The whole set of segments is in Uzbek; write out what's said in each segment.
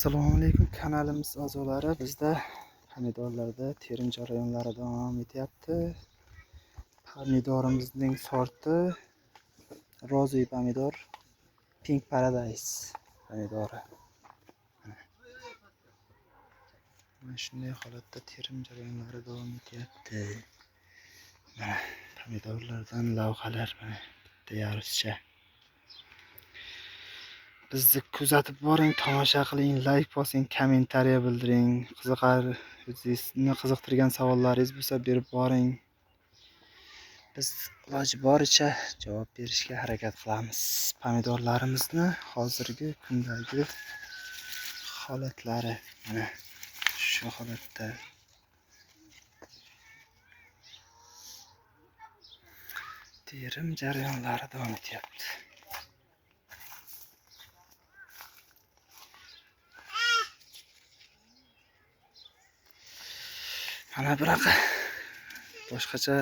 Assalomu alaykum kanalimiz a'zolari. Bizda pomidorlarda terim jarayonlari davom etyapti. Pomidorimizning sorti Rozi pomidor, Pink Paradise pomidori. Mana shunday holatda terim jarayonlari davom etyapti. Mana pomidorlardan lavhalar, mana bitta yaruscha. Bizni kuzatib boring, tomosha qiling, like bosing, kommentariya bildiring. Qiziqar, o'zingizni qiziqtirgan savollaringiz bo'lsa berib boring. Biz iloji boricha javob berishga harakat qilamiz. Pomidorlarimizni hozirgi kundagi holatlari mana shu holatda. Terim jarayonlari davom etyapti. Mana bunaqa boshqacha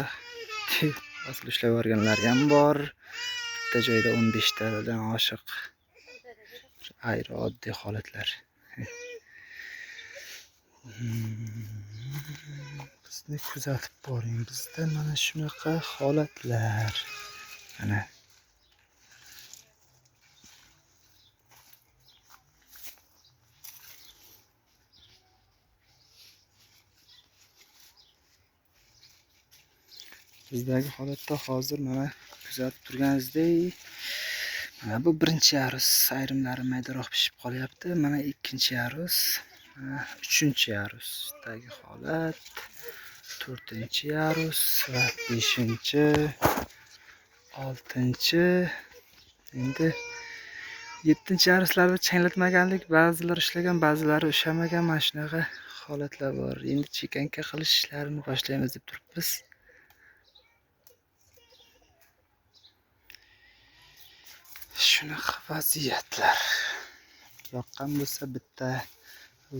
asl ishlab yuborganlar ham bor. Bitta joyda 15 tadan oshiq ayri oddiy holatlar. Bizni kuzatib boring. Bizda mana shunaqa holatlar. Mana bizdagi holatda hozir mana kuzatib turganingizdek, mana bu birinchi yarus, ayrimlari maydaroq pishib qolyapti. Mana ikkinchi yarus, mana uchinchi yarusdagi holat, to'rtinchi yarus va beshinchi, oltinchi, endi yettinchi yaruslarda changlatmaganlik, ba'zilar ishlagan, ba'zilari ushlamagan, mana shunaqa holatlar bor. Endi chekanka qilish ishlarini boshlaymiz deb turibmiz. Shunaqa vaziyatlar. Yoqqan bo'lsa bitta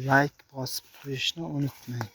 like bosib qo'yishni unutmang.